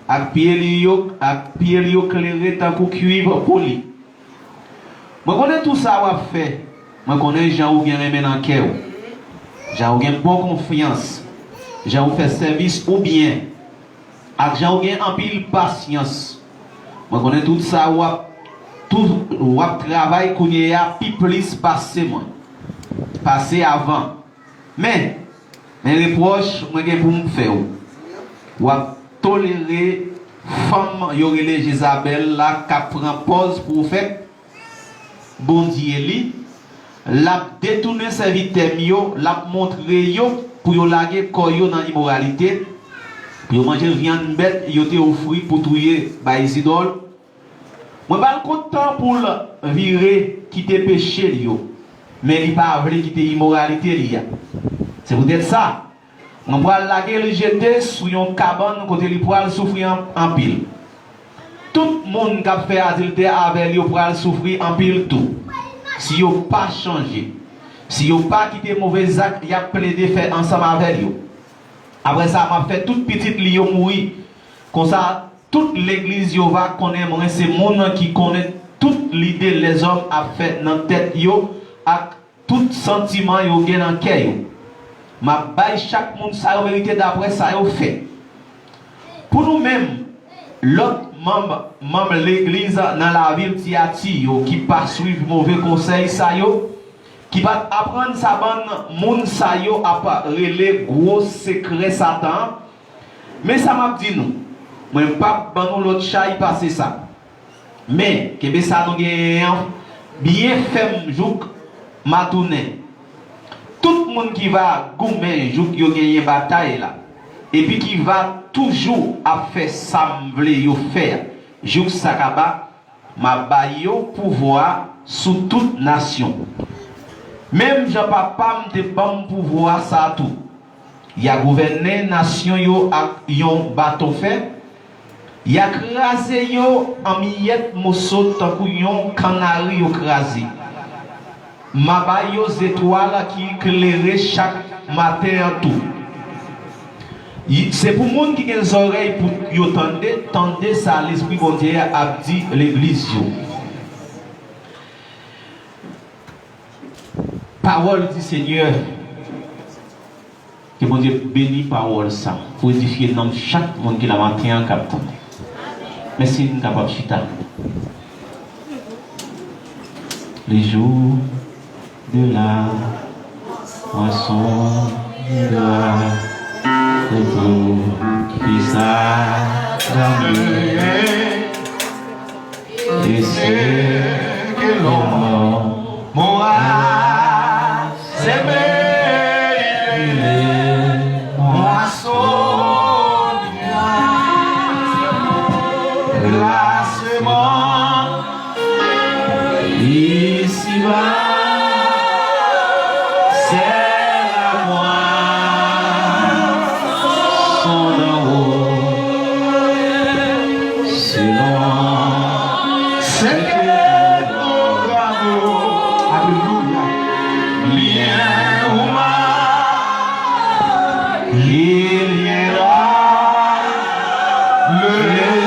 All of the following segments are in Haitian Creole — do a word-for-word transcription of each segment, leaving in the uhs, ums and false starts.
ak pye li yo, ak pye li yo klere tankou kwiv poli. Mwen konnen tou sa w ap fè. Mwen konnen jan ou gen renmen nan kè w, jan ou gen bon konfyans, jan ou fè sèvis ou byen, ak jan ou gen anpil pasyans. Mwen konnen tout sa w ap, tout, w ap travay kounye a pi plis pase mwen, pase avan. Men, men repwòch mwen gen pou m fè w. W ap tolere fanm yo rele Jezabèl la k ap pran pòz pwofèt Bondye li. L ap detounen sèvitè m yo, l ap montre yo pou yo lage kò yo nan imoralite, pou yo manje vyann bèt yo te ofri pou touye bay zidòl. Mwen ba l kont tan pou l vire kite peche l yo, men li pa vle kite imoralite li a. Se poutèt sa, mwen pral lage l jete sou yon kabann kote li pral soufri an-, anpil. Tout moun k ap fè adiltè avè l yo pral soufri anpil tou, si yo pa chanje, si yo pa kite move zak y ap plede fè ansanm avè l yo. Apre sa, m ap fè tout pitit li yo mouri. Konsa, tout legliz yo va konnen mwen se moun ki konnen tout lide lèzòm ap fè nan tèt yo ak tout santiman yo gen nan kè yo. M ap bay chak moun sa yo merite dapre sa yo fè. Pou nou menm, lòt manm, manm legliz nan lavil Tiyati yo ki pa swiv move konsèy sa yo, ki pa t aprann sa bann moun sa yo ap rele gwo sekrè Satan an, men sa m ap di nou, mwen p ap ban nou lòt chay pase sa. Men, kenbe sa nou genyen an byen fèm jouk m a tounen. Tout moun ki va goumen jouk yo genyen batay la, epi ki va toujou ap fè sa m vle yo fè a, jouk sa kaba, m a ba yo pouvwa sou tout nasyon. Menm jan Papa m te ban m pouvwa sa a tou. Y a gouvène nasyon yo ak yon baton fè. Y a kraze yo an miyèt moso tankou yon kannari yo kraze. M a ba yo zetwal ki klere chak maten an tou. Y-, se pou moun ki gen zòrèy pou yo tande, tande sa Lespri Bondye a ap di legliz yo. Parole du Seigneur. Ke Bondye beni pawòl sa pou edifye nanm chak moun ki la maten an k ap tande. Mèsi, n kapab chita. Le jour de la moisson viendra, le jour qui sera donné, et ce que l'on aura semé, il est moissonnière. La semence ici-bas, c'est la moisson d'en haut. Selon ce que nous avons, alléluia, bien ou mal, il viendra le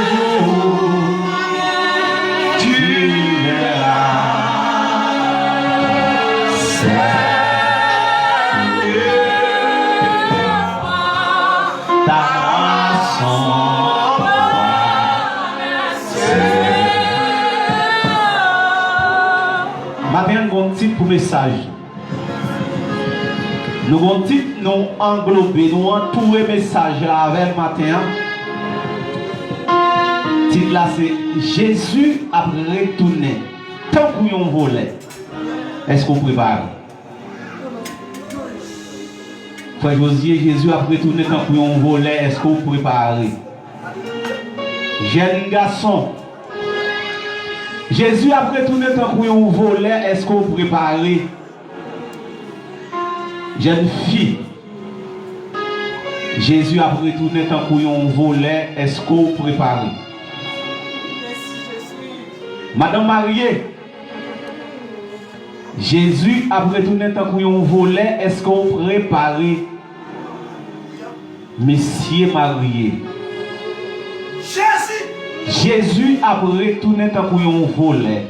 jour où tu verras. C'est ta moisson. Maten an, nou gon tit pou mesaj. Nou gon tit, nou anglobe, nou antoure mesaj la avè l maten an. Tit la se Jezi ap retounen tankou yon vòlè. Èske w prepare? Frè Jozye, Jezi ap retounen tankou yon vòlè. Èske w prepare? Jèn gason, Jezi ap retounen tankou yon vòlè. Èske w prepare? Jèn fi, Jezi ap retounen tankou yon vòlè. Èske w prepare? Madanm marye, Jezi ap retounen tankou yon vòlè. Èske w prepare? Mesye marye, Jezi ap retounen tankou yon vòlè.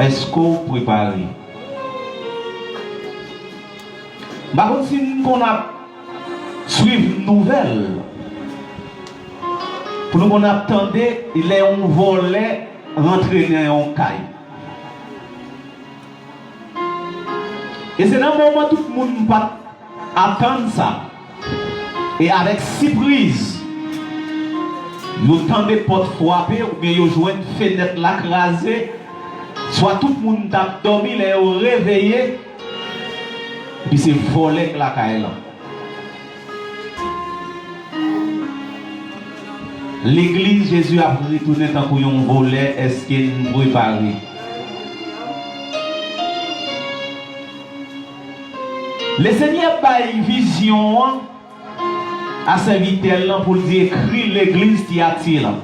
Èske w prepare? M pa konn si n konn ap swiv nouvèl pou nou konn ap tande lè yon vòlè rantre nan yon kay. E se nan moman tout moun pa t atann sa. E avèk sipriz, yo tande pòt frape oubyen yo jwenn fenèt la kraze. Swa tout moun t ap dòmi, lè yo reveye, epi se vòlè k lakay lan. Legliz Jezi ap retounen tankou yon vòlè, èske n prepare? Lesenyè bay vizyon an a sèvitè l lan pou l di ekri legliz Tiyati lan.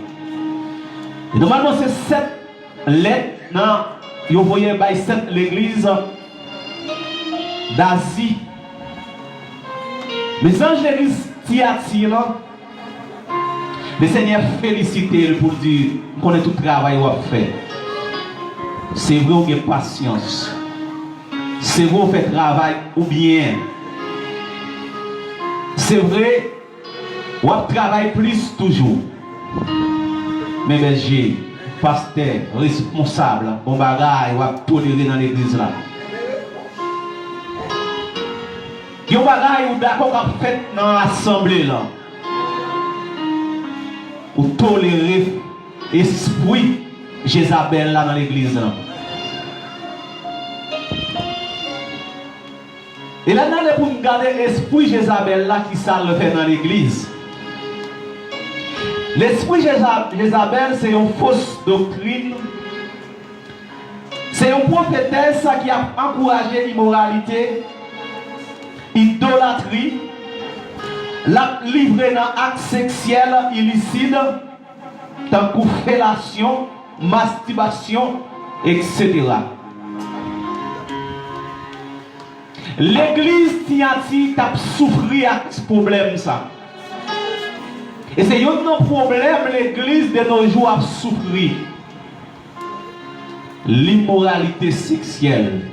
E nòmalman se sèt lèt nan yo voye bay sèt legliz Dazi. Men zanj legliz Tiyati lan, Lesenyè felisite l pou l di, "M konnen tout travay w ap fè. Se vre w gen pasyans. Se vre w fè travay ou byen. Se vre w ap travay plis toujou. Men bèje, pastè, responsab, bon bagay w ap tolere nan legliz la." Gen yon bagay ou dakò k ap fèt nan asanble lan. Ou tolere espri Jezabèl la nan legliz lan. E lè n ale pou n gade espri Jezabèl la, ki sa l fè nan legliz? Lespri Jeza-, Jezabèl se yon fos doktrin. Se yon pwofetès ki ap ankouraje imoralite, idolatri. L ap livre nan ak seksyèl ilisid, tankou felasyon, mastibasyon, etsetera. Legliz Tiyati t ap soufri ak pwoblèm sa. E se youn nan pwoblèm legliz de nos jours ap soufri. Limoralite seksyèl.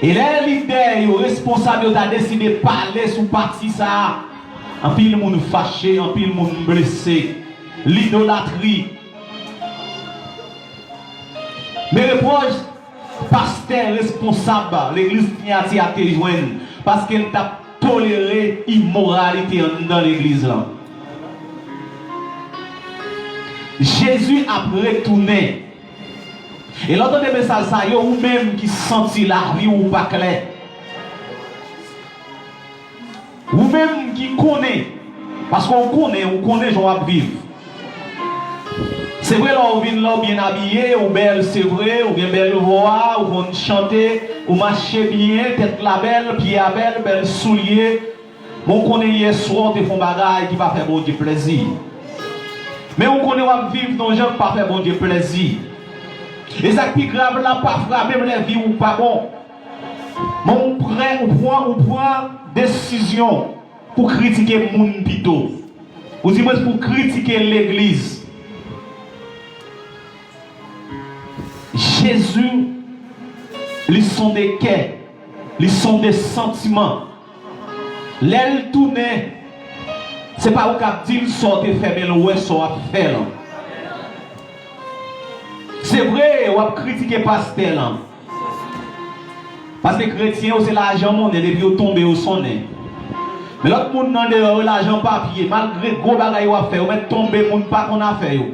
E lè lidè yo, responsab yo ta deside pale sou pati sa a, anpil moun fache, anpil moun blese. Lidolatri. Men repwòch pastè responsab legliz Tiyati a te jwenn, paske l t ap tolere imoralite anndan legliz lan. Jezi ap retounen. E lè w tande mesaj sa yo, ou menm ki santi lavi w pa klè, ou menm ki konnen, paske w konnen, ou konnen jan w ap viv. Se vre, lè w vin la, w byen abiye, ou bèl, se vre, ou gen bèl vwa, ou konn chante, ou mache byen, tèt la bèl, pye a bèl, bèl soulye. Men w konnen yèswa w te fè yon bagay ki pa fè Bondye plèzi. Men w konnen w ap viv nan yon jan k pa fè Bondye plèzi. E sa k pi grav la, pafwa, menm lè vi w pa bon, men ou prè, ou pran, ou pran desizyon pou kritike moun pito. Ou di mwens pou kritike legliz. Jezi, li sonde kè, li sonde santiman. Lè l tounen, se pa ou k ap di l sa w te fè, men l wè sa w ap fè lan. Se vre, w ap kritike pastè lan. Paske kretyen yo se lajan monnen, depi yo tonbe yo sonnen. Men lòt moun nan deyò yo lajan papye, malgre gwo bagay yo ap fè, yo mèt tonbe moun pa konn afè yo.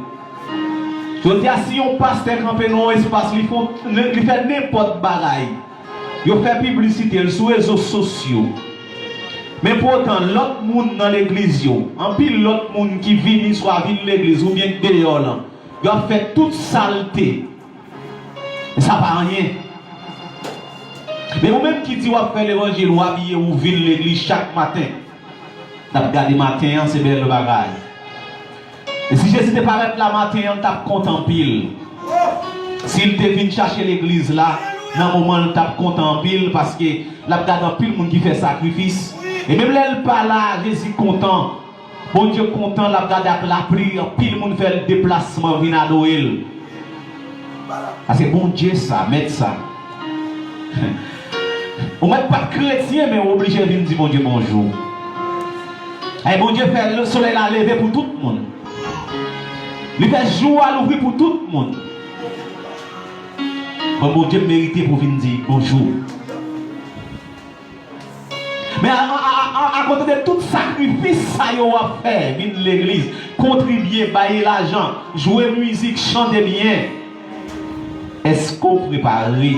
Jodi a, si yon pastè kanpe nan yon espas, li fè, li fè nenpòt bagay. Yo fè piblisite l sou rezo sosyo. Men poutan, lòt moun nan legliz yo, anpil lòt moun ki vini swa vin legliz oubyen k deyò lan, yo ap fè tout salte. Men sa pa anyen. Men ou menm ki di w ap fè levanjil, ou abiye, ou vin legliz chak maten. N ap gade maten an, se bèl bagay. E si Jezi te parèt la maten an, l t ap kontan anpil. Si l te vin chache legliz la, nan moman l t ap kontan anpil, paske l ap gade anpil moun ki fè sakrifis. E menm lè l pa la, Jezi kontan. Bondye kontan, l ap gade ak lapli, anpil moun fè deplasman vin adore l. Paske Bondye sa, mèt sa. Ou mèt pa t kretyen, men ou oblije vin di Bondye bonjou. Ay, Bondye fè solèy la leve pou tout moun. Li fè jou a louvri pou tout moun. Bon, Bondye merite pou vin di bonjou. Men a, a, a, a, akote de tout sakrifis sa yo w ap fè, vin legliz, kontribye, bay lajan, jwe mizik, chante byen, èske w prepare?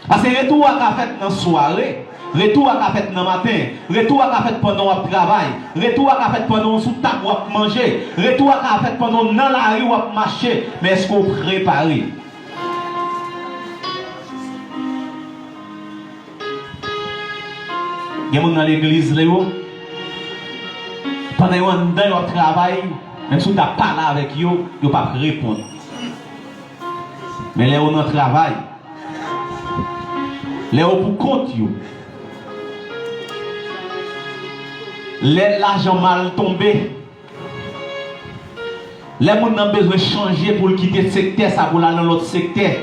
Paske retou a ka fèt nan sware, retou a ka fèt nan maten, retou a ka fèt pandan w ap travay, retou a ka fèt pandan w sou tab w ap manje, retou a ka fèt pandan w nan lari w ap mache, men èske w prepare? Gen moun nan legliz la yo, pandan yo anndan yo ap travay, menm si w ta pale avèk yo, yo p ap reponn. Men lè yo nan travay, lè yo pou kont yo, lè lajan mal tonbe, lè moun nan bezwen chanje pou l kite sektè sa pou l al nan lòt sektè,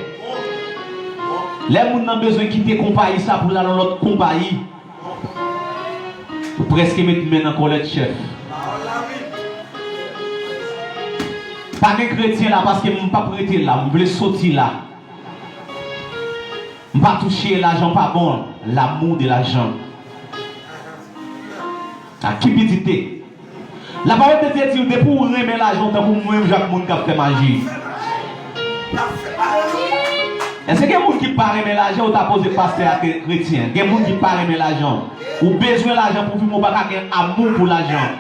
lè moun nan bezwen kite konpayi sa pou l al nan lòt konpayi, ou prèske met men nan kòlèt chèf. Pa gen kretyen la paske m p ap rete la, m vle soti la. M pa touche, lajan pa bon, l'amour de l'argent. A ki pidite. Lapawòl de Dye di w, depi w renmen lajan w tankou mwen menm jan ak moun k ap fè maji. Èske gen moun ki pa renmen lajan, ou ta poze pastè a ke kretyen? Gen moun ki pa renmen lajan. Ou bezwen lajan pou viv, men w pa ka gen amou pou lajan.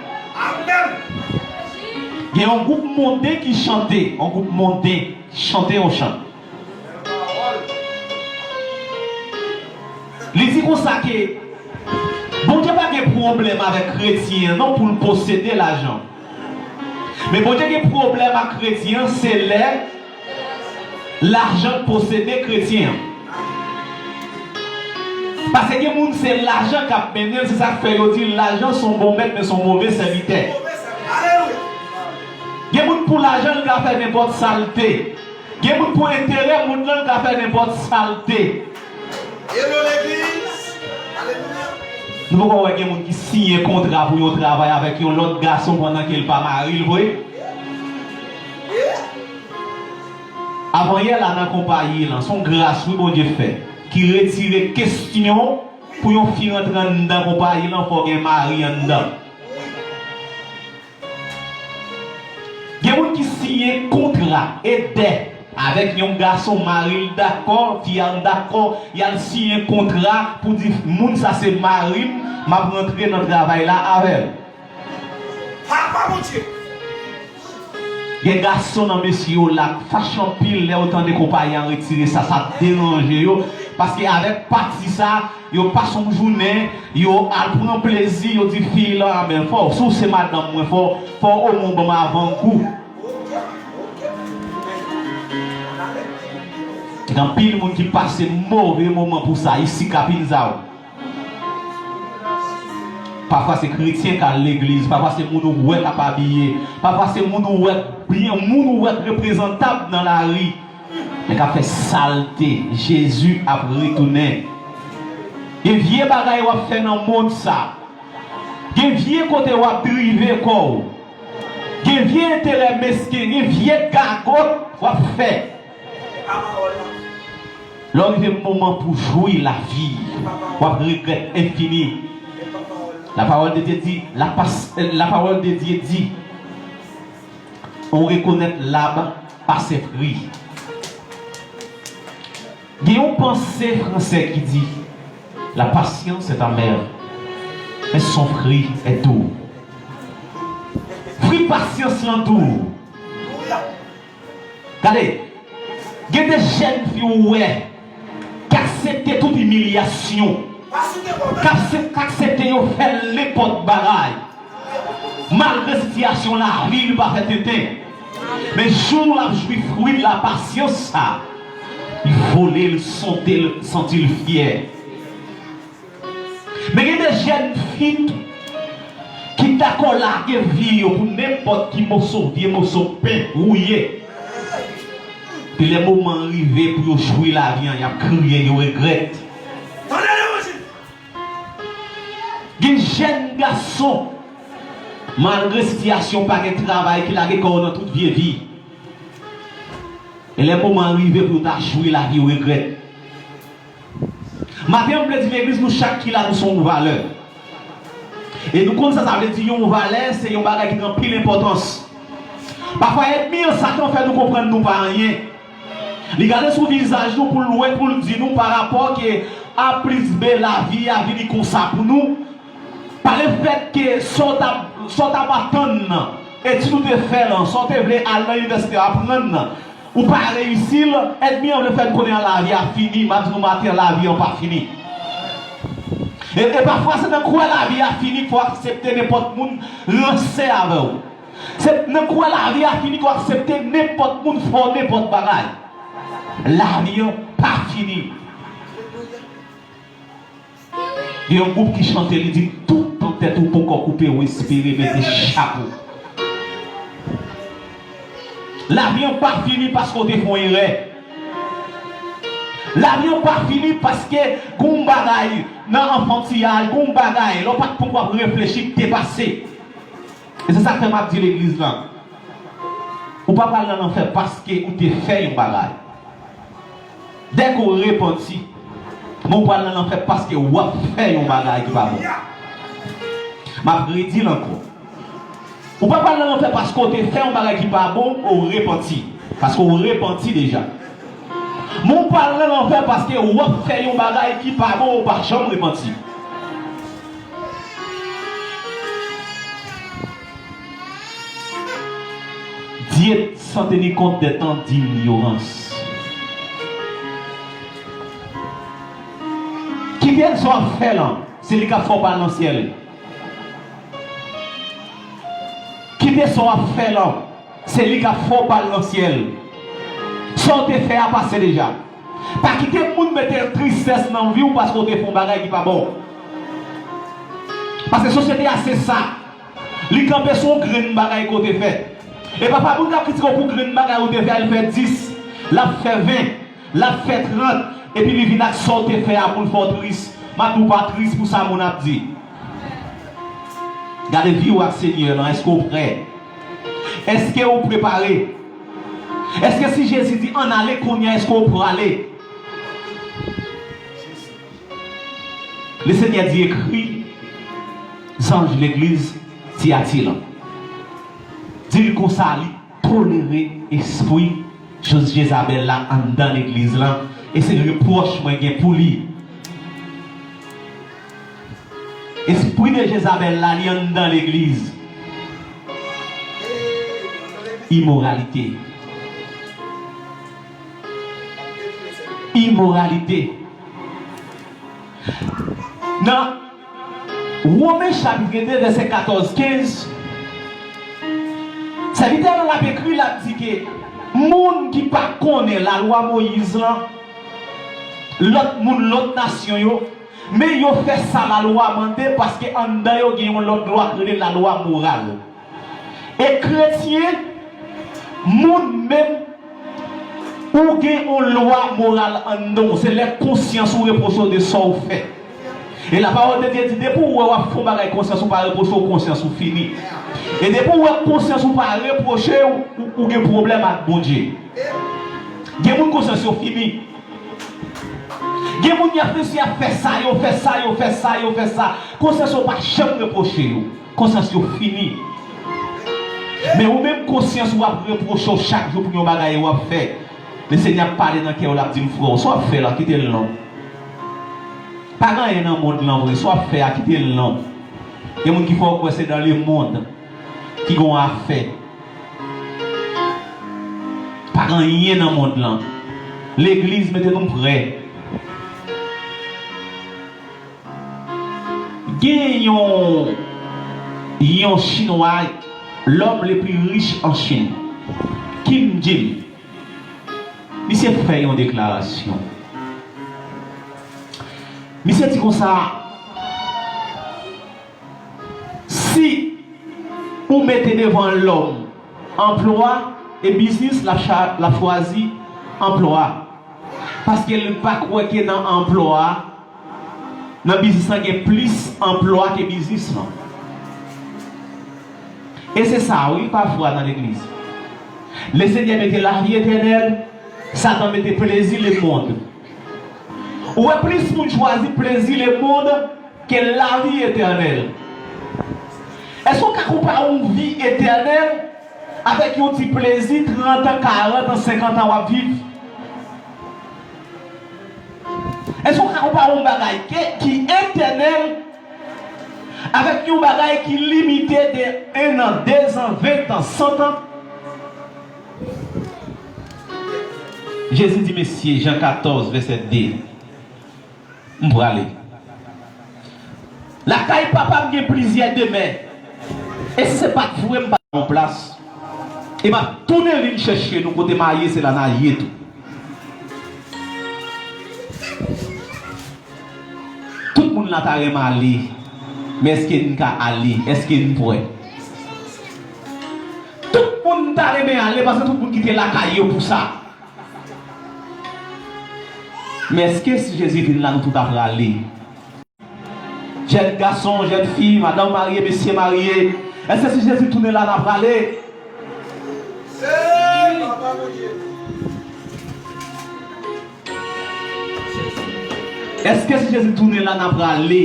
Gen yon gwoup monden ki chante, yon gwoup monden ki chante yon chan. Li di konsa ke Bondye pa gen pwoblèm avèk kretyen an non pou l posede lajan. Men Bondye gen pwoblèm ak kretyen an, se lè lajan k posede kretyen an. Paske gen moun se lajan k ap mennen l, se sa k fè yo di lajan se yon bon mèt, men se yon move sèvitè. Gen moun pou lajan l ka fè nenpòt salte. Gen moun pou enterè moun nan, l ka fè nenpòt salte. Hello, legliz. Alelouya. Nou poko wè gen moun ki siyen kontra pou yon travay avèk yon lòt gason pandan ke l pa mari l vre? Avanyè la nan konpayi lan, se yon gras wi Bondye fè, ki retire kesyon pou yon fi rantre anndan konpayi lan, fò gen mari anndan. Gen moun ki siyen kontra, e dè, avèk yon gason, mari l dakò, fi a dakò, y al siyen kontra pou di, moun sa se mari m, m ap rantre nan travay la avè l. Papa Bondye! Gen gason nan mesye yo la k fache anpil lè yo tande konpayi an retire sa, sa deranje yo, paske avèk pati sa, yo pase yon jounen, yo al pran plezi, yo di fi lan, a men fò, si w se madanm mwen, fò, fò omwen w ban m avangou. Gen anpil moun ki pase move moman pou sa, isi Kapinzaw. Pafwa se kretyen k al legliz, pafwa se moun ou wè k ap abiye, pafwa se moun ou wè k byen, moun ou wè k reprezantab nan lari. Men k ap fè salte, Jezi ap retounen. Gen vye bagay w ap fè nan mond sa. Gen vye kote w ap drive kò w. Gen vye enterè mesken, gen vye gagòt w ap fè. Lè w rive moman pou jwi lavi, w ap regrèt enfini. La parole de Dieu dit, la pas-, la parole de Dieu dit, on reconnaît l'arbre par ses fruits. Gen yon panse fransè ki di, la patience est amère, mais son fruit est doux. Fwi pasyans lan dou. Gade, gen de jèn fi ou wè k aksepte tout imilyasyon, k aksep-, k aksepte yo fè l nenpòt bagay. Malgre sitiyasyon lavi, li pa fè tenten. Men jou l ap jwi fwi lapasyans sa, li vole, l sonte, l santi l fyè. Men gen de jèn fi ki dakò lage vi yo pou nenpòt ki moso, vye moso pen wouye. Pi lè moman rive pou yo jwi lavi an, y ap kriye, yo regrèt. Gen jèn gason, malgre sitiyasyon pa gen travay, ki lage kò yo nan tout vye vi. E lè moman an rive pou yo ta jwi lavi, yo regrèt. Maten an, m vle di legliz, nou chak ki la, nou se yon valè. E nou konn sa sa vle di yon valè, se yon bagay ki gen anpil enpòtans. Pafwa, ènmi an, Satan, fè nou konprann nou pa anyen. Li gade sou vizaj nou pou l wè, pou l di nou pa rapò ke A plis B, lavi a vini konsa pou nou. Pa lefèt ke sa w t ap, sa w t ap atann nan, etid ou te fè lan, sa w te vle al nan inivèsite aprann nan, ou pa reyisi l, ènmi an vle fè n konnen an lavi a fini. M ap di nou maten an, lavi an pa fini. E, e pafwa se nan kwè lavi a fini k fè w aksepte nenpòt moun ranse avè w. Se nan kwè lavi a fini k w aksepte nenpòt moun fè w nenpòt bagay. Lavi an pa fini. Gen yon gwoup ki chante, li di, "Toutan tèt ou poko koupe, ou espere mete chapo." Lavi an pa fini paske w te fè yon erè. Lavi an pa fini paske gon bagay nan anfantiyaj, gon bagay, lè w pa t poko ap reflechi, k te pase. E se sa k fè m ap di legliz lan, ou pa pral nan lanfè paske ou te fè yon bagay. Dèke w repanti, men w pral nan lanfè paske w ap fè yon bagay ki pa bon. M ap redi l ankò. Ou pa pral nan lanfè paske w te fè yon bagay ki pa bon, ou repanti. Paske w repanti deja. Men w pral nan lanfè paske w ap fè yon bagay ki pa bon, ou pa janm repanti. Diète sans tenir compte des temps d'ignorance. Kite sa w ap fè lan, se li k ap fè w pa al nan syèl. Kite sa w ap fè lan, se li k ap fè w pa al nan syèl. Sa w te fè a pase deja. Pa kite moun mete tristès nan vi w paske w te fè yon bagay ki pa bon. Paske sosyete a se sa. Li kanpe sou yon grenn bagay ke w te fè. E pafwa moun k ap kritike w pou grenn bagay ou te fè a, li fè dis, l ap fè ven, l ap fè trant, epi li vin ak sa w te fè a pou l fè w tris. M ap di w pa tris pou sa moun ap di. Gade vi w ak Senyè lan, èske w prè? Èske w prepare? Èske si Jezi di, "Ann ale kounye a," èske w prale? Lesenyè di, "Ekri zanj legliz Tiyati lan." Di l konsa, li tolere espri Jezabèl la anndan legliz lan, e se repwòch mwen gen pou li. Espri de Jezabèl la, li anndan legliz. Imoralite. Imoralite. Nan Women chapit de, vèsè katòz, kenz, sèvitè lan ap ekri, l ap di ke moun ki pa konnen lalwa Moyiz lan, lòt moun, lòt nasyon yo, men yo fè sa lalwa mande, paske anndan yo gen yon lòt lwa k rele lalwa moral. E kretyen, moun menm, ou gen yon lwa moral anndan w. Se lè konsyans ou repwoche w de sa w fè. E lapawòl de Dye di, depi w wè w ap fè yon bagay, konsyans ou pa repwoche w, konsyans ou fini. E depi w wè konsyans ou pa repwoche w, ou, ou gen pwoblèm ak Bondye. Gen moun konsyans yo fini. Gen moun y ap resi ap fè sa, yo fè sa, yo fè sa, yo fè sa. Konsyans yo pa janm repwoche yo. Konsyans yo fini. Men ou menm, konsyans ou ap repwoche w chak jou pou yon bagay w ap fè. Lesenyè ap pale nan kè w, l ap di m, "Frè, sa w ap fè la, kite l non. Pa gen anyen nan mond lan vre, sa w ap fè a, kite l non." Gen moun ki fè w kwè se dans le monde ki gen yon afè. Pa gen anyen nan mond lan. Legliz, mete nou prè. Gen yon, yon Chinwa, l'homme le plus riche en Chine, Kim Jim. Misye fè yon deklarasyon. Misye di konsa, Si ou mete devan lòm anplwa e biznis, l ap cha- l ap chwazi anplwa. Paske l pa kwè ke nan anplwa, nan biznis lan gen plis anplwa ke biznis lan. E se sa wi pafwa nan legliz. Lesenyè mete lavi etènèl, Satan mete plezi lemonn. Ou wè plis moun chwazi plezi lemonn ke lavi etènèl. Èske w ka konpare yon vi etènèl avèk yon ti plezi trant an, karant an, senkant an w ap viv? Èske w ka konpare yon bagay ke, ki etènèl avèk yon bagay ki limite de en an, de zan, ven tan, san tan? Jezi di mesye, Jan katòz, vèsè de, m prale. Lakay Papa m gen plizyè demè. E si se pa t vre, m pa yon plas. E m ap tounen vin chèche nou kote m a ye, se la n a ye tou. Tout moun la ta renmen ale, men èske n ka ale? Èske n prè? Tout moun ta renmen ale, paske tout moun kite lakay yo pou sa. Men èske si Jezi vin la, nou tout ap prale? Jèn gason, jèn fi, madanm marye, mesye marye, èske si Jezi tounen la, n ap prale? Èske si Jezi tounen la, n ap prale?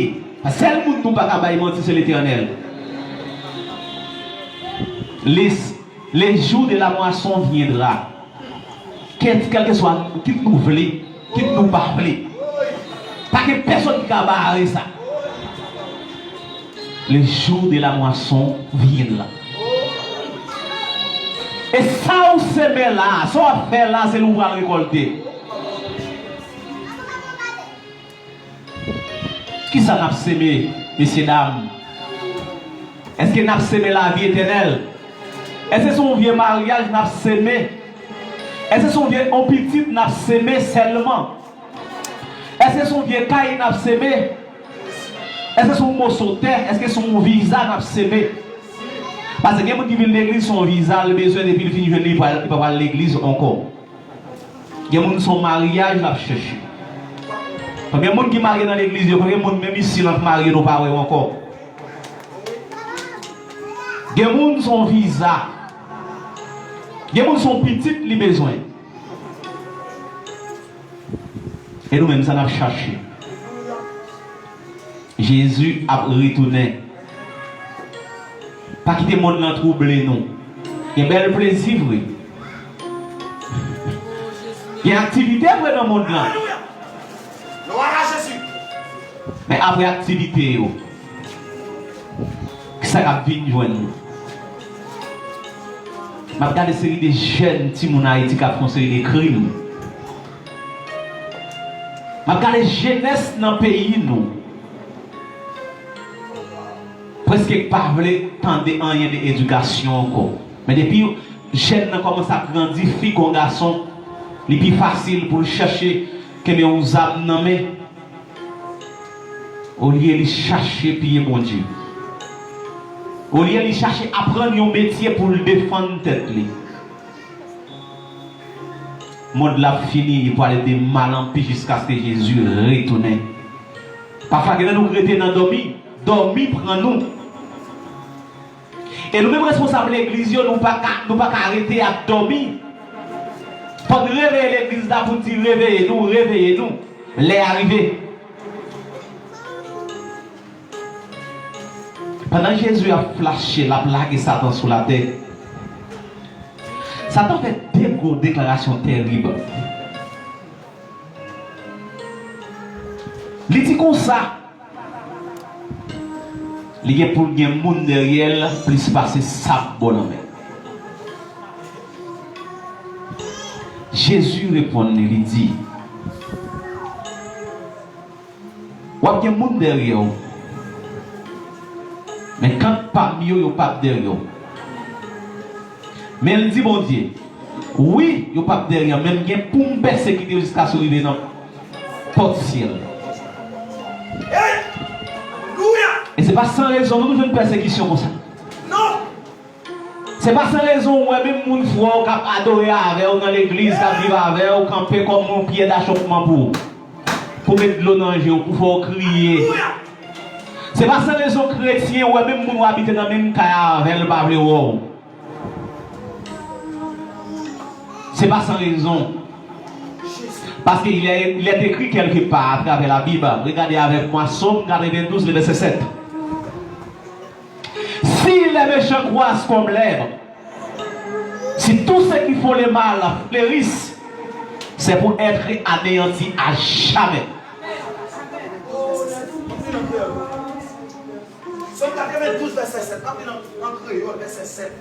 Sèl moun nou pa ka bay manti, se Letènèl. Les, le jour de la moisson viendra. Kèl, kèlkeswa, kit nou vle, kit nou pa vle. Pa gen pèsonn ki ka bare sa. Le jour de la moisson viendra. E sa w semen la, sa w ap fè la, se li w pral rekòlte. Kisa n ap seme, mesye dam? Èske n ap seme lavi etènèl? Èske se yon vye maryaj n ap seme? Èske se yon vye, yon pitit n ap seme sèlman? Èske se yon vye kay n ap seme? Èske se yon moso tè? Èske se yon viza n ap seme? Paske gen moun ki vin legliz, se yon viza l bezwen, depi l fin jwenn li, li pa, li pa pral legliz ankò. Gen moun se yon maryaj l ap chèche. Konbyen moun ki marye nan legliz yo? Konbyen moun menm isi l ap marye nou pa wè yo ankò? Gen moun se yon viza. Gen moun se yon pitit li bezwen. E nou menm sa n ap chache. Jezi ap retounen. Pa kite mond lan twouble nou. Gen bèl plezi vre. Gen aktivite vre nan mond lan. Men apre aktivite yo, kisa k ap vin jwenn nou? M ap gade seri de jèn timoun Ayiti k ap fè yon seri de krim. M ap gade jenès nan peyi nou prèske pa vle tande anyen de edikasyon ankò. Men depi jèn nan kòmanse ap grandi, fi kon gason, li pi fasil pou l chèche kenbe yon zam nan men, olye li chache piye Bondye, olye li chache aprann yon metye pou l defann tèt li. Mond la ap fini, li pwale de mal an pi jiskaske Jezi retounen. Pafwa, genlè nou rete nan dòmi, dòmi pran nou. E nou menm responsab legliz yo, nou pa ka, nou pa ka rete ap dòmi. Fò n reveye legliz la pou n di, reveye nou, reveye nou. Lè a rive. Pandan Jezi ap flache, l ap lage Satan sou latè, Satan fè de gwo deklarasyon terib. Li di konsa, li gen pou l gen moun dèyè l plis pase sab bò lanmè. Jezi reponn li, li di, w ap gen moun dèyè w, men kant pa m yo, yo p ap dèyè w. Men l di Bondye, wi, yo p ap dèyè m, men m gen pou m pèsekite yo jiskaske yo rive nan pòt syèl. E se Pa san rezon nou jwenn pèsekisyon konsa. Non! Se pa san rezon ou wè menm moun frè w k ap adore avè w nan legliz, k ap viv avè w, kanpe kòm yon pyè dachòpman pou ou. Pou met dlo nan je w, pou fè w kriye. Se pa san rezon kretyen ou wè menm moun w abite nan menm kay avè l pa vle wè w. Se pa san rezon. Parce qu'il est, il est écrit quelque part à travers la Bible. Regardez avec moi Psaume quatre-vingt-douze, le verset sept. Si les méchants croissent comme l'herbe, si tous ceux qui font le mal fleurissent, c'est pour être anéantis à jamais. Sòm katrevendouz, vèsè sèt, m ap li l an, an kreyòl, vèsè sèt.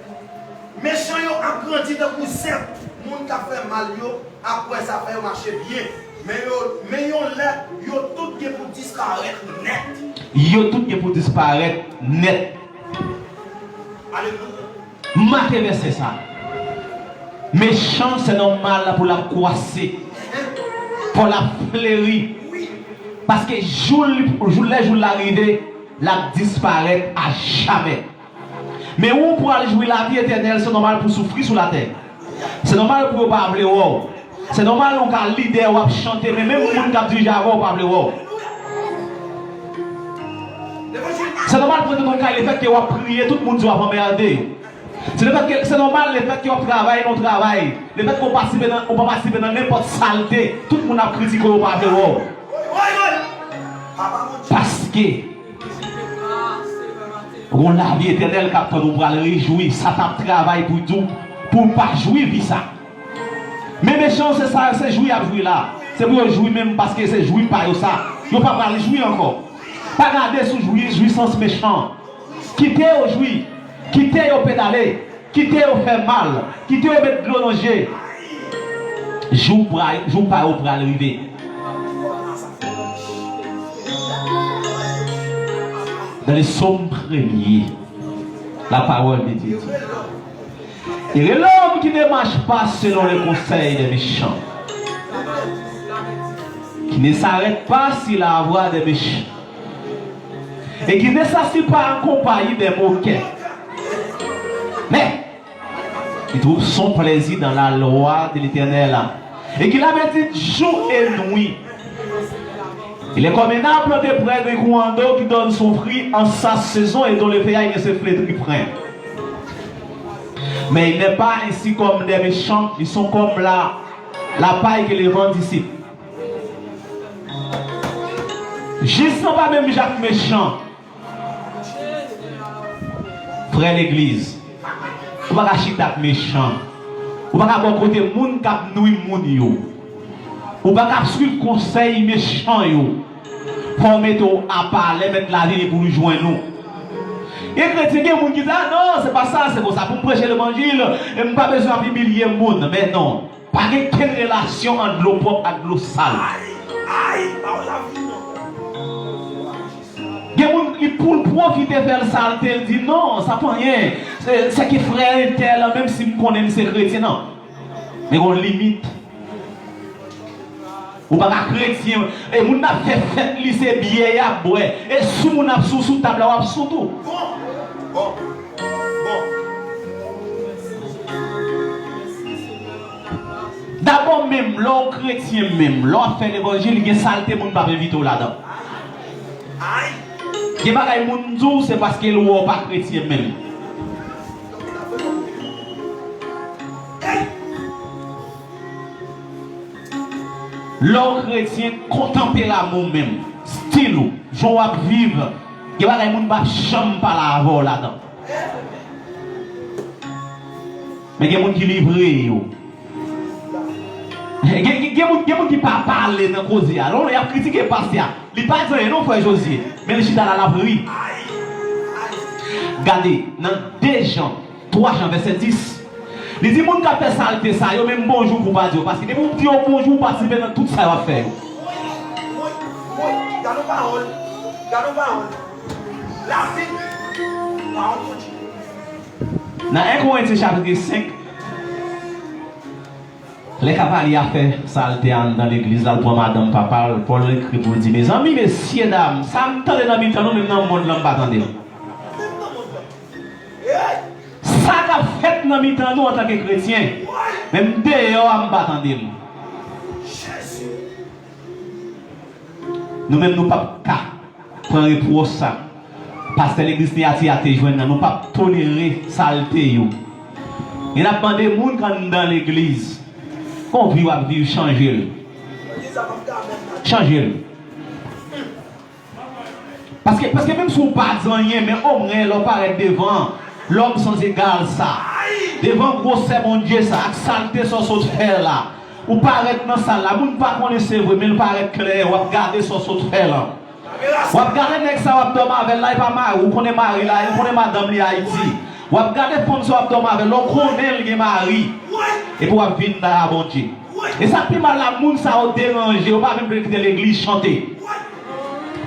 Mechan yo ap grandi tankou sèp, moun k ap fè mal yo ap wè zafè yo mache byen. Men yo, men yon lè, yo tout gen pou disparèt nèt. Yo tout gen pou disparèt nèt. Alelouya. Make vèsè sa. Mechan, se nòmal pou l ap kwase, pou l ap fleri. Paske jou l, jou, lè jou l la rive, l ap disparèt a jamè. Men ou pral jwi lavi etènèl, se nòmal pou w soufri sou latè. Se nòmal pou yo pa vle wè w. Se nòmal ou ka lidè, w ap chante, men menm moun k ap dirije avè w pa vle wè w. Se nòmal pou w rete nan kay, lefètke w ap priye, tout moun di w ap anmède. Se lefètke, se nòmal, lefètke w ap travay nan yon travay, lefètke w patisipe nan, ou pa patisipe nan nenpòt salte, tout moun ap kritike w, yo pa vle wè w. Paske Gon lavi etènèl k ap tann ou pral rejwi. Satan ap travay pou di w, pou w pa jwi vi sa. Men mechan yo, se sa, se jwi y ap jwi la. Se pou yo jwi menm paske se jwi pa yo sa. Yo pa pral jwi ankò. Pa gade sou jwi, jwisans mechan. Kite yo jwi. Kite yo pedale. Kite yo fè mal. Kite yo met dlo nan je. Jou pa, jou pa yo pral rive. Dans le psaume premier, la parole de Dieu dit, heureux l'homme qui ne marche pas selon le conseil des méchants, qui ne s'arrête pas sur la voie des méchants, et qui ne s'assit pas en compagnie des moqueurs. Mais il trouve son plaisir dans la loi de l'Éternel, et qu'il la médite jour et nuit. Il est comme un arbre planté près d'un courant d'eau qui donne son fruit en sa saison et dont le feuillage ne se flétrit point. Mais il n'est pas ainsi comme des méchants, ils sont comme la, la paille que le vent dissipe. Jis lan pa menm jan ak mechan. Frè legliz, ou pa ka chita ak mechan. Ou pa ka bò kote moun k ap nwi moun yo. Ou pa ka swiv konsèy mechan yo. Fò w mete w apa, lè Mèt la vini pou l jwenn ou. Gen kretyen, gen moun ki di, "Ah non, se pa sa, se konsa pou m preche levanjil, e m pa bezwen ap imilye moun." Men non. Pa gen kenn relasyon ant dlo pwòp ak dlo sal. Ay, ay, pawòl la vin non. Gen moun ki pou l pwofite fè l salte, l di, "Non, sa pa anyen. Se, se ki frè entèl, menm si m konnen m se kretyen, non." Men gon limit. Ou pa ka kretyen, e moun ap fè fèt li se byè y ap bwè. E sou moun ap sou, sou tab la w ap sou tou. Bon, bon, bon. Dabò menm, lè w kretyen menm, lè w ap fè levanjil, gen salte moun p ap envite w ladan. Gen bagay moun di w, se paske l wè w pa kretyen menm. Lè w kretyen, kon tanperaman w menm, stil ou, jan w ap viv, gen bagay moun p ap janm pale avè w ladan. Men gen moun ki livre yo. Gen, gen, gen moun, gen moun ki pa pale nan koze a. Lè w wè y ap kritike pastè a, li pa di anyen non, frè Jozye. Men li chita la, l ap ri. Gade, nan de Jan, twa Jan, vèsè dis, li di moun k ap fè salte sa, yo menm bonjou pou w pa di yo, paske depi w di yo bonjou, ou patisipe nan tout sa yo ap fè yo. Woy, woy, gade yon pawòl, gade yon pawòl. Lavi, pawòl Bondye. Nan en Korentyen chapit senk, Lè Kavalyè ap fè salte anndan legliz la, l pran madanm papa l, Pòl ekri pou l di, mezanmi, mesyedam, sa m tande nan mitan nou, menm nan mond lan, m pa tande l. Sa k ap fèt nan mitan nou antanke kretyen, menm deyò a, m pa tande l. Nou menm, nou p ap ka pran repwòch sa pastè legliz Teyati a te jwenn nan. Nou p ap tolere salte yo. E n ap mande moun k anndan legliz, kon vi w ap viv, chanje l. Chanje l. Paske, paske menm si w pa di anyen, men omwen lè w parèt devan lòm sanzegal sa, devan gwosè Bondye sa, ak salte sa w sot fè la, ou parèt nan sal la, moun pa konnen se vre, men l parèt klè, w ap gade sa w sot fè la. W ap gade nèg sa w ap dòmi avè l la, e pa mari, ou konnen mari la, ou konnen madanm li Ayiti. W ap gade fanm sa w ap dòmi avè l la, ou konnen l gen mari. Epi w ap vin la a Bondye. E sa k pi mal la, moun sa yo deranje, yo pa menm vle kite legliz chante.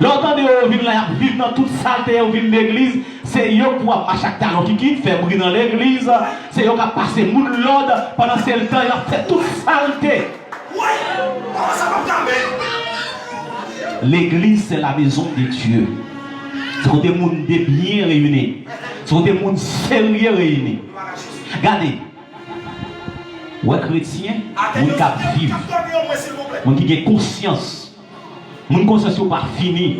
Lè w tande yo, yo vin la, y ap viv nan tout salte, yo vin legliz, se yo k pou ap mache ak talon kikit, fè bri nan legliz, se yo k ap pase moun lòd, pandan se l tan y ap fè tout salte. Legliz, c'est la maison de Dieu. Se kote moun de byen reyini. Se kote moun serye reyini. Gade, w wè kretyen, moun k ap viv, moun ki gen konsyans, moun konsyans yo pa fini.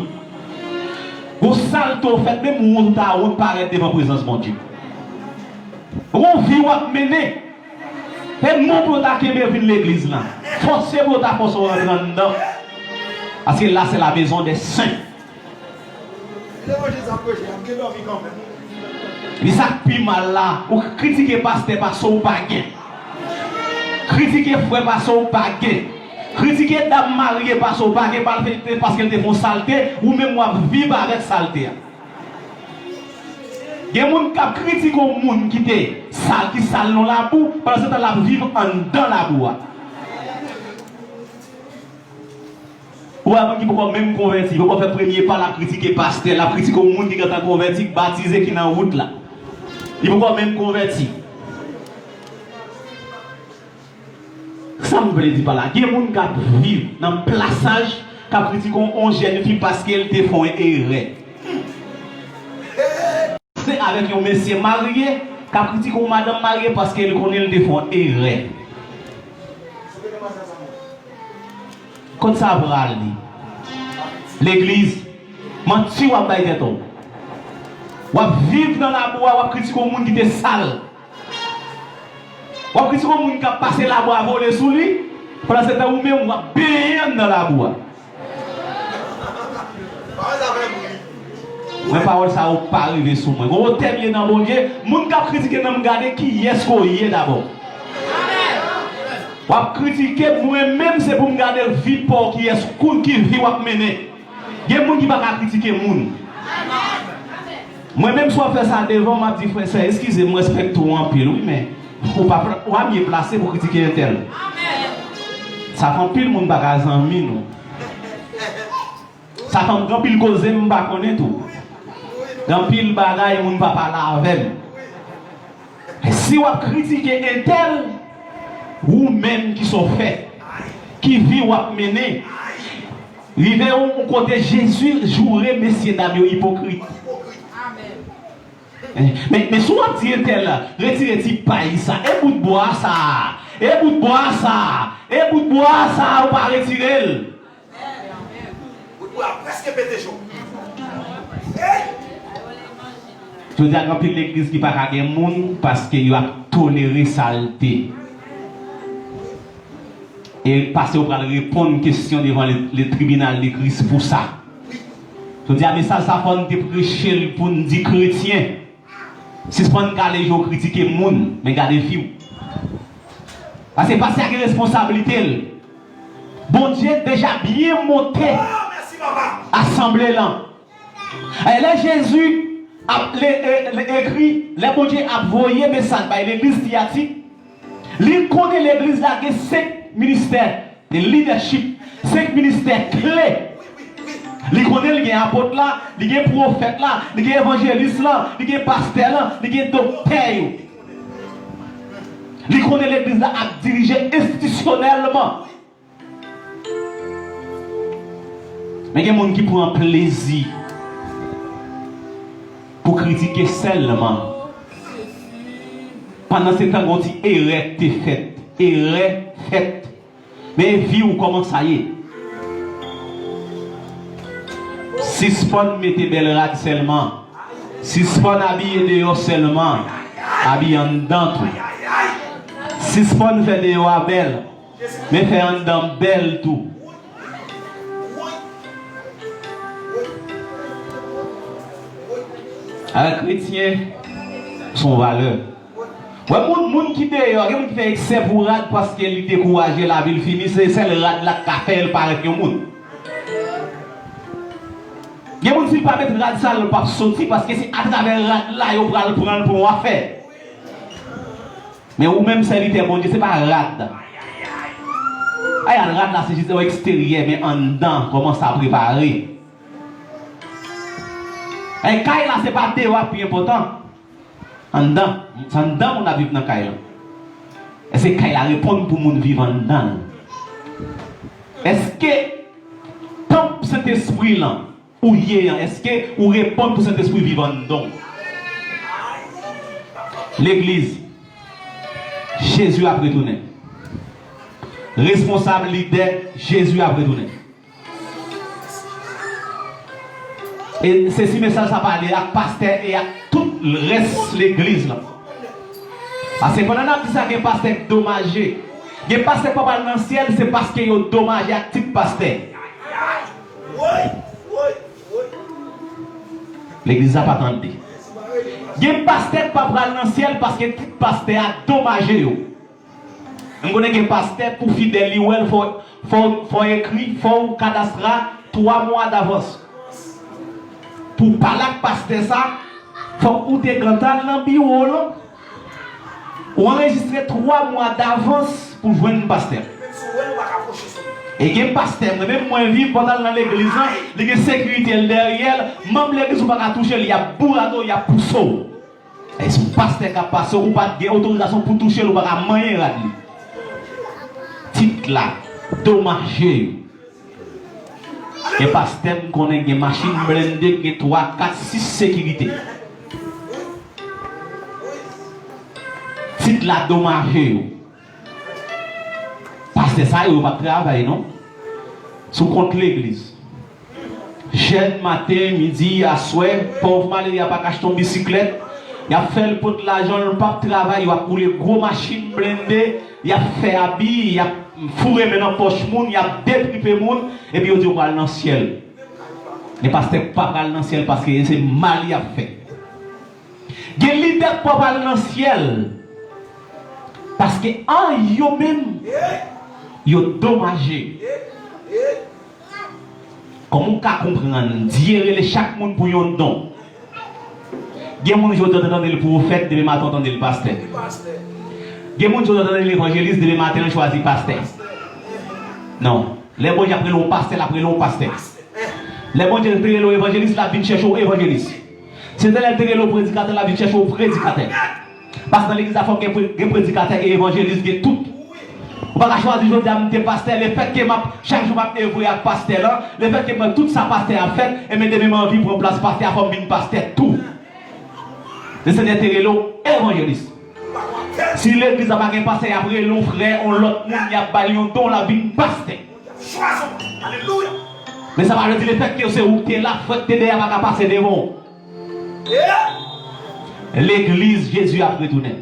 Gon salte w fèt, menm wont ou ta wont parèt devan prezans Bondye. Gon vi w ap mennen. E non pou yo ta kenbe vin legliz la. Fòse pou yo ta fòse w rantre anndan. Paske la, c'est la maison des saints. Epi sa k pi mal la, ou kritike pastè pase w pa gen. Kritike frè pase w pa gen. Kritike dam marye pase w pa gen, pa l te, paske l te fè yon salte, ou menm w ap viv avèk salte a. Gen moun k ap kritike yon moun ki te sal, ki sal nan labou, pandan se tan l ap viv anndan labou a. Ou wè moun ki poko menm konvèti, poko fè premye pa, l ap kritike pastè, l ap kritike yon moun ki gentan konvèti, k batize, ki nan wout la. Li poko menm konvèti. Sa m vle di pa la, gen moun k ap viv nan plasaj, k ap kritike yon, yon jèn fi paske l te fè yon erè. Se avèk yon mesye marye k ap kritike yon madanm marye paske l konnen l te fè yon erè. Kot sa prale? Legliz, manti w ap bay tèt ou. W ap viv nan labou a, w ap kritike yon moun ki te sal. W ap kritike yon moun k ap pase labou a vole sou li, pandan se tan ou menm w ap benyen anndan labou a. Men pawòl sa yo pa rive sou mwen. Gon wotè m ye nan Bondye, moun k ap kritike nan m gade kiyès ke w ye dabò. W ap kritike m, mwen menm se pou m gade vi pa w, kiyès, ki vi w ap mennen. Gen moun ki pa ka kritike moun. Mwen menm si w ap fè sa devan m, m ap di, frè, sè, eskize m, m respekte w anpil wi, men ou pa, ou pa mye plase pou kritike entèl. Sa fè anpil moun pa ka zanmi nou. Sa fè m gen anpil koze m pa konnen tou. Gen anpil bagay moun pa pale avè m. Si w ap kritike entèl, ou menm kisa w fè? Ki vi w ap mennen? Rive yon, yon kote Jezi joure mesyedam yo ipokrit. Men, men si w ap di entèl, retire ti pay sa, e bout bwa sa, e bout bwa sa, e bout bwa sa, ou pa retire l. Bout bwa prèske pete cho. Jodi a, gen anpil legliz ki pa ka gen moun paske yo ap tolere salte. E pastè yo pral reponn kesyon devan le, le tribinal de Kris pou sa. Jodi a, mesaj sa fò n te preche l pou n di kretyen, sispann gade je w kritike moun, men gade vi w. Paske pastè a gen responsablite l. Bondye deja byen monte asanble lan. E lè Jezi ap, le, e, le, ekri, lè Bondye ap voye mesaj bay legliz Tiyatik, li konnen legliz la gen senk ministè de lidèchip, senk ministè kle. Li konnen li gen apot la, li gen pwofèt la, li gen evanjelis lan, li gen pastè lan, li gen doktè yo. Li konnen legliz la ap dirije enstitisyonèlman. Men gen moun ki pran plezi pou kritike sèlman. Pandansetan, gen yon ti erè k te fèt. Erè fèt. Men vi w, kòman sa ye? Sispann mete bèl rad sèlman. Sispann abiye deyò sèlman. Abiye anndan tou. Sispann fè deyò a bèl. Men fè anndan bèl tou. A, kretyen, se yon valè. Wè, moun, moun ki deyò, gen moun ki fè eksè pou rad paske li dekouraje, lavi l fini, se sèl rad la k ka fè l parèt yon moun. Gen moun, si l pa met rad sa, l p ap soti, paske se atravè rad la yo pral pran l pou yon afè. Men ou menm sèvitè Bondye, se pa rad. Ay, rad la se jis yon eksteryè, men anndan, kòman sa prepare. Ay, kay la se pa deyò a pi enpòtan. Anndan, se anndan moun ap viv nan kay la. Èske kay la reponn pou moun viv anndan l? Èske tanp Sentespri lan ou ye an, èske ou reponn pou Sentespri viv anndan w? Legliz, Jezi ap retounen. Responsab, lidè, Jezi ap retounen. E se si mesaj sa pale ak pastè e ak tout rès legliz la. Paske pandan n ap di sa, gen pastè k domaje. Gen pastè k pa pral nan syèl, se paske yo domaje ak tit pastè. Legliz la pa tande. Gen pastè k pa pral nan syèl paske tit pastè a domaje yo. M konnen gen pastè, pou fidèl li wè l, fò, fò, fò ekri, fò w kadastre twa mwa davans. Pou w pale ak pastè sa, fòk ou te gentan al nan biwo l, ou anrejistre twa mwa davans pou jwenn pastè. E gen pastè, mwen menm mwen viv pandan l nan legliz lan, li gen sekirite l dèyè l, manm legliz ou pa ka touche l, y ap bourade w, y ap pouse w. E si yon pastè k ap pase, ou pa t gen otorizasyon pou touche l, ou pa ka manyen rad li. Tit la domaje yo. Gen pastè m konnen gen machin blende, gen twa, kat, sis sekirite. Tit la domaje yo. Pastè sa yo, yo p ap travay non. Sou kont legliz. Jèn maten, midi, aswè, pòv malere a pa ka achte yon bisiklèt. Y ap fè l pot lajan, l p ap travay, yo ap woule gwo machin blende, y ap fè abi, y ap foure men nan pòch moun, y ap detripe moun, epi yo di yo pral nan syèl. Gen pastè k pa pral nan syèl paske se mal y ap fè. Gen lidè k pa pral nan syèl paske an yo menm, yo domaje. Kòman w ka konprann Dye rele chak moun pou yon don? Gen moun jodi a w tande l pwofèt, demen maten w tande l pastè. Gen moun jodi a w tande l evanjelis, demen maten l chwazi pastè. Non. Lè Bondye ap rele w pastè, l ap rele w pastè. Lè Bondye te rele w evanjelis, l ap vin chèche w evanjelis. Si Letènèl te rele w predikatè, l ap vin chèche w predikatè. Paske nan legliz la fòk gen pre-, gen predikatè, gen evanjelis, gen tout. Ou pa ka chwazi jodi a m te pastè, lefètke m ap, chak jou m ap evre ak pastè lan, lefètke m wè tout sa pastè a ap fè, enben demen m anvi pran plas pastè a, fò m vin pastè tou. Lesenyè te rele w evanjelis. Si legliz la pa gen pastè, y ap rele w frè, yon lòt moun, y ap ba l yon don, l ap vin pastè. Men sa pa vle di lefètke se ou k te la, frè k te dèyè a pa ka pase devan w. Legliz, Jezi ap retounen.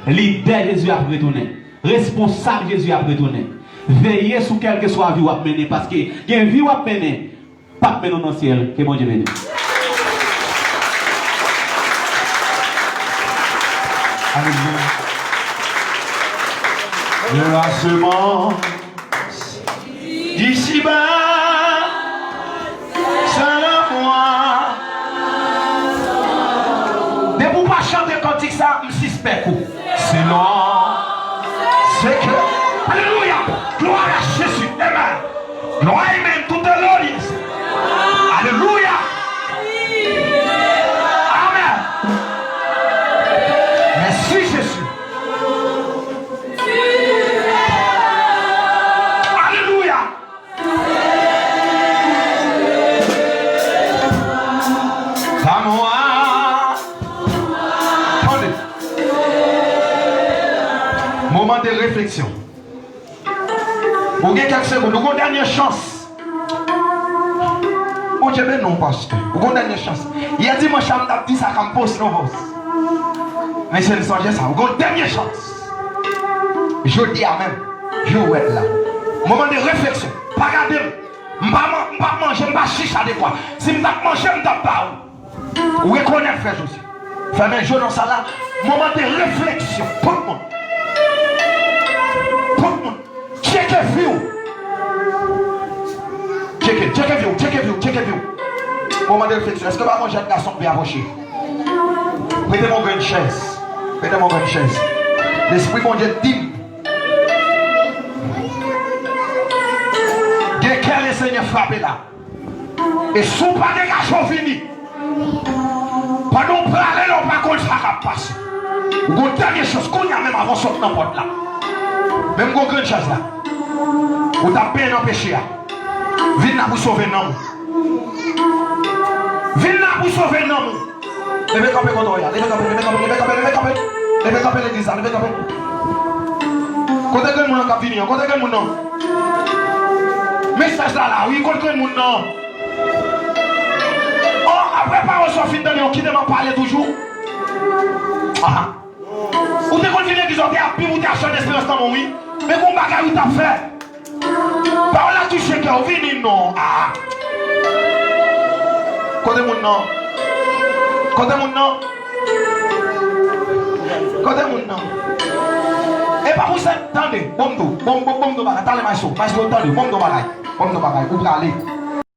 Lidè, Jezi ap retounen. Responsab, Jezi ap retounen. Veye sou kèlkeswa vi w ap mennen, paske gen vi w ap mennen p ap mennen w nan syèl. Ke Bondye beni w. Alelouya. De la semence d'ici-bas, selon moi. Depi w pa chante kantik sa, m sispèk ou. Selon ce que, alelouya, gloire à Jésus, amen. Gloire, amen, tout glorious. Alelouya. Amen. Merci, Jésus. Mande refleksyon. Ou gen kèk segonn, ou gen yon dènye chans. Bondye beni w, pastè. Ou gen yon dènye chans. Yè dimanch la, m t ap di sa kan m poste yon pòs. Mesye, n sonje sa. Ou gen yon dènye chans. Jodi a menm, jou wèt la. Moman de refleksyon. Pa gade m. M pa man-, m p ap manje, m pa chicha de kwa. Si m t ap manje, m t ap ba ou. Ou rekonèt, frè Joseph. Fèmen je w nan sal la. Moman de refleksyon. Tout moun. Tout moun. Tcheke vi w. Tcheke, tcheke vi w, tcheke vi w, tcheke vi w. Moman de refleksyon. Èske pa gon jèn gason k vle apwoche? Prete m yon grenn chèz. Prete m yon grenn chèz. Lespri Bondye di m. Gen kè Lesenyè frape la. E si w pa degaje w vini, pandan w prale la, w pa konn sa k ap pase. Ou gon dènye chans kounye a menm avan w sot nan pòt la. Menm gon grenn chèz la. Ou t ap benyen nan peche a. Vin la pou sove nanm ou. Vin la pou sove nanm ou. Leve kanpe kote w ye a. Leve kanpe, leve kanpe, leve kanpe, leve kanpe. Leve kanpe legliz la, leve kanpe. Kote grenn moun nan k ap vini an? Kote grenn moun nan? Mesaj la la, wi, kote grenn moun nan? Oh, apre pawòl sa w fin tande yo, kite m ap pale toujou. Aha. Ou te konn vin legliz la, ou te ap viv, ou te ap chante esperans nan men w, wi. Men gon bagay ou t ap fè. Pawòl la touche kè w, vini non. Ah. Kote moun nan? Kote moun nan? Kote moun nan? E pa pou sa, tande. Bon m di w, bon, bon, bon m di w bagay. Talè maestro, maestro, tande. Bon m di w bagay. Bon m di w bagay. Ou prale.